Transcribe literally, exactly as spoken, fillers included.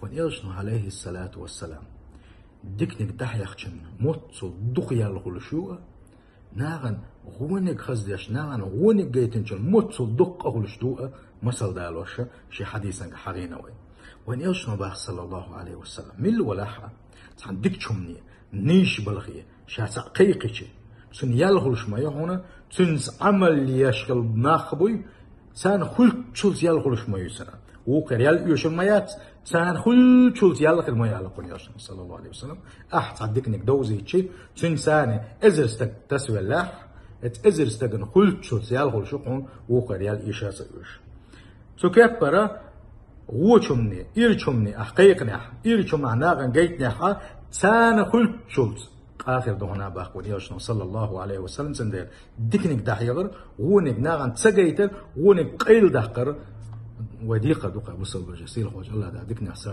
Вайн Элчано, алейхиссалату вассалам, диканиг дӀахьехчун моццул дукха ял хулаш ю а, нагӀан гӀониг хаздеш, нагӀан гӀониг гайтинчун моццул дукха къа хулаш ду а, масал далош а, ший хьадисанга хьагӀийна вай. Вайн Элчано бах, саллаллаху алейхи ва саллам, милла валахь а, цхьан дикача хӀумане, нийса балхе, ша цхьаъ кхайкхича, цунна ял хулаш ма ю хьона, цунца Ӏамал еш хила нах буй, царна хуьлуччулца ял хулаш ма ю цунна. Вокхар ял оьшур ма яц, царна хуьлуччулца ял хир ма ю, аьлар вайн Элчано, саллаллаху алейхи ва саллам. Ахь цхьа диканиг довзийча, цунца цхьана эзар стаг тасавеллехь, эц эзар стагана хуьлуччулца ял хулаш ю хьона, вокхар ял оьша а ца оьшу. Цу кеппара воча хӀумане, ирча хӀумане ахь кхайкхинехь, ирча хӀума нагӀан гайтинехь а, царна хуьлуччулца къа хир ду хьона, бах вайн Элчано, саллаллаху алейхи ва саллам. Цундела диканиг дӀахьехар, гӀониг нагӀан ца гайтар, гӀониг къайладаккхар вай декхар ду-кх, бусалба вежарий, сийлахьволча АллахӀ Дала диканех са